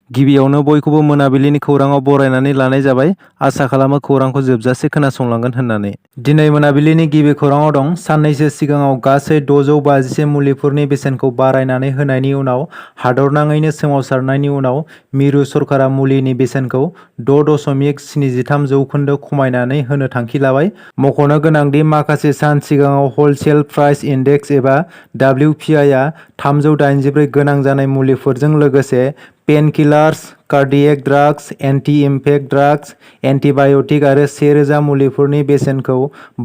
गिबियावनो बयखौबो मोनाबिलिनि खौराङाव बरायनानै लानाय जाबाय। आसा खालामो खौरांखौ जोबजासे खोनासंलांगोन होननानै। दिनै मोनाबिलिनि गिबि खौराङाव दं। साननैसो सिगाङाव गासै 651 मुलिफोरनि बेसेनखौ बारायनानै होनायनि उनाव हादरनाङैनो सोमावसारनायनि उनाव मिरु सरकारा मुलिनि बेसेनखौ 6.73 जौखोन्दो खमायनानै होनो थांखि लाबाय। मख'नो गोनांदि माखासे सान सिगाङाव हलसेल प्राइस इन्डेक्स एबा WPI आ 384 गोनां जानाय मुलिफोरजों लोगोसे painkillers, cardiac drugs, anti infect drugs, antibiotic आरो 1000 मुलिफोरनि बेसेनखौ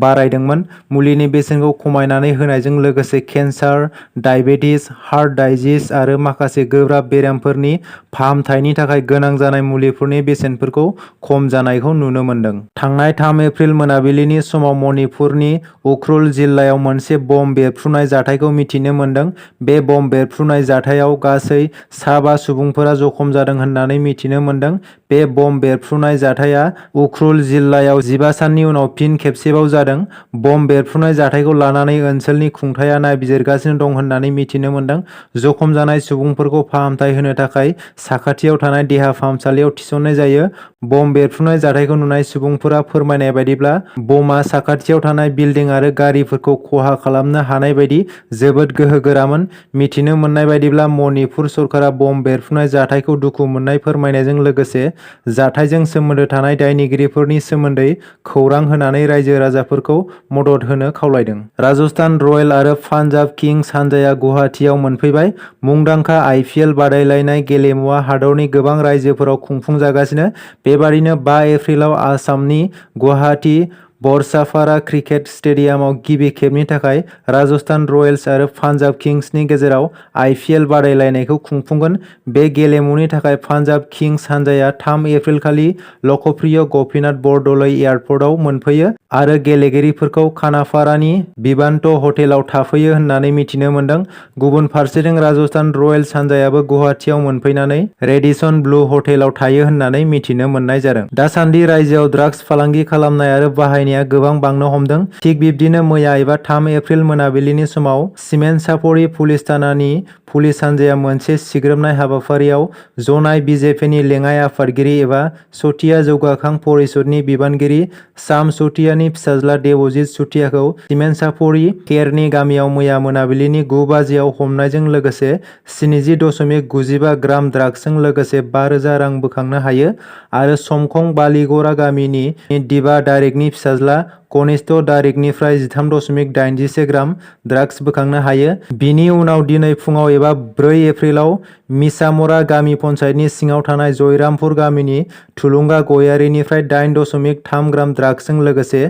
बारायदोंमोन। मुलिनि बेसेनखौ खमायनानै होनायजों लोगोसे केन्सार, डायबेटिस, हार्ट डाइजिस आरो माखासे गोब्राब बेरामफोरनि फाहामथायनि थाखाय गोनां जानाय मुलिफोरनि बेसेनफोरखौ खम जानायखौ नुनो मोनदों। थांनाय 3 एप्रिल मोनाबिलिनि समाव मणिपुरनि उख्रुल जिल्लायाव मोनसे बम बेरफ्रुनाय जाथायखौ मिथिनो मोनदों। बे बम बेरफ्रुनाय जाथायाव गासै 5 सुबुंफोरा जखम जादों होननानै मिथिनो मोनदों। बे बम बेरफ्रुनाय जाथाया उख्रुल जिल्लायाव 15 साननि उनाव फिन खेबसेबाव जादों। बम बेरफ्रुनाय जाथायखौ लानानै ओनसोलनि खुंथायआ नायबिजिरगासिनो दं होननानै मिथिनो मोनदों। जखम जानाय सुबुंफोरखौ फाहामथाय होनो थाखाय साखाथियाव थानाय देहा फाहामसालियाव थिसननाय जायो। बम बेरफ्रुनाय जाथायखौ नुनाय सुबुंफोरा फोरमायनाय बायदिब्ला बमआ साखाथियाव थानाय बिल्डिं आरो गारिफोरखौ खहा खालामनो हानाय बायदि जोबोद गोहोगोरामोन। मिथिनो मोननाय बायदिब्ला मणिपुर सरकारा बम बेरफ्रुनाय जाथायखौ दुखु मोननाय फोरमायनायजों लोगोसे जाथायजों सोमोन्दो थानाय दायनिगिरिफोरनि सोमोन्दै खौरां होनानै रायजो राजाफोरखौ मदद होनो खावलायदों। राजस्थान रयेल आरो पान्जाब किंस हानजाया गुवाहाटीआव मोनफैबाय। मुंदांखा IPL बादायलायनाय गेलेमुआ हादरनि गोबां रायजोफोराव खुंफुंजागासिनो। बेबादिनो 5 एप्रिलाव आसामनि गुवाहाटी बरसापारा क्रिकेट स्टेडियामाव गिबि खेबनि थाखाय राजस्थान रयेल्स आरो पान्जाब किंसनि गेजेराव IPL बादायलायनायखौ खुंफुंगोन। बे गेलेमुनि थाखाय पान्जाब किंस हानजाया 3 एप्रिल खालि लकप्रिय ग'पीनाथ बरदलै एयारपर्टआव मोनफैयो आरो गेलेगिरिफोरखौ खानापारानि विवान्त हटेलाव थाफैयो होननानै मिथिनो मोनदों। गुबुन फारसेथिं राजस्थान रयेल्स हानजायाबो गुवाहाटीआव मोनफैनानै रेडिसन ब्लु हटेलाव थायो होननानै मिथिनो मोननाय जादों। दासान्दि रायजोआव ड्राग्स फालांगि खालामनाय आरो बाहायनाया गोबां बांनो हमदों। थिग बिब्दिनो मैया एबा 3 एप्रिल मोनाबिलिनि समाव सिमेन्सापरि पुलिस थानानि पुलिस हानजाया मोनसे सिग्रोमनाय हाबाफारियाव जनाय BJPनि लेङाइ आफादगिरि एबा चटिया जौगाखां परिषदनि बिबानगिरि शाम चटियानि फिसाज्ला देबजित चटियाखौ सिमेन्सापरि केरनि गामियाव मैया मोनाबिलिनि 9 बाजियाव हमनायजों लोगोसे 70.95 ग्राम ड्राग्सजों लोगोसे 5,000 रां बोखांनो हायो आरो समखं बालिगरा गामिनि दिबा दारिकनि फिसाज्ला कनिष्ठ दारिकनिफ्राय 13.81 ग्राम ड्राग्स बोखांनो हायो। बिनि उनाव दिनै फुङाव एबा 4 एप्रिलाव मिसामरा गामि पन्चायतनि सिङाव थानाय जयरामपुर गामिनि थुलुंगा गयारिनिफ्राय 8.3 ग्राम ड्राग्सजों लोगोसे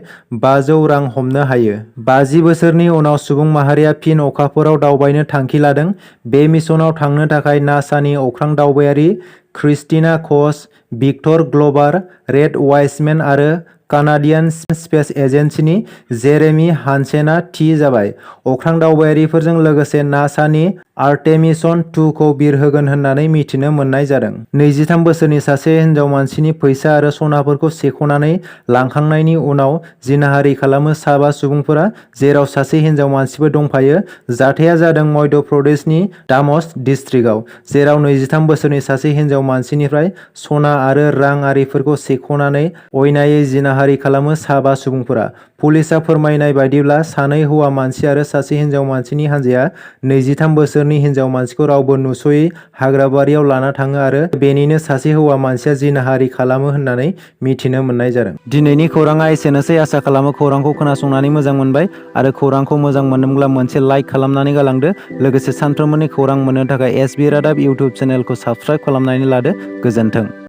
500 रां हमनो हायो। 50 बोसोरनि उनाव सुबुं माहारिया फिन अखाफोराव दावबायनो थांखि लादों। बे मिशनाव थांनो थाखाय नासानि अख्रां दावबायारि क्रिस्टिना कच, भिक्टर ग्लभार, रेड वाइसमेन आरो कानाडियान स्पेस एजेन्सिनि जेरेमी हानसेनआ थि जाबाय। अख्रां दावबायारिफोरजों लोगोसे नासानि आर्टेमिसन 2 खौ बिरहोगोन होननानै मिथिनो मोननाय जादों। 23 बोसोरनि सासे हिनजाव मानसिनि फैसा आरो सनाफोरखौ सेख'नानै लांखांनायनि उनाव जिनाहारि खालामो 5 सुबुंफोरा, जेराव सासे हिनजाव मानसिबो दंफायो। जाथाया जादों मध्य प्रदेशनि दामस डिस्ट्रिक्टआव, जेराव 23 बोसोरनि सासे हिनजाव मानसिनिफ्राय सना आरो रां आरिफोरखौ सेख'नानै अयनायै जिनाहारि खालामो 5 सुबुंफोरा। पुलिसआ फोरमायनाय बायदिब्ला सानै हौवा मानसि आरो सासे हिनजाव मानसिनि हानजाया 23 बोसोरनि हिनजाव मानसिखौ रावबो नुस'यै हाग्राबारियाव लाना थाङो आरो बेनिनो सासे हौवा मानसिया जिनाहारि खालामो होननानै मिथिनो मोननाय जादों। दिनैनि खौराङा एसेनोसै। आसा खालामो खौरांखौ खोनासंनानै मोजां मोनबाय आरो खौरांखौ मोजां मोनदोंब्ला मोनसे लाइक खालामनानै गालांदो। लोगोसे सानफ्रोमबोनि खौरां मोननो थाखाय SB रादाब इउटुब चेनेलखौ साबस्क्राइब खालामनानै लादो। गोजोन्थों।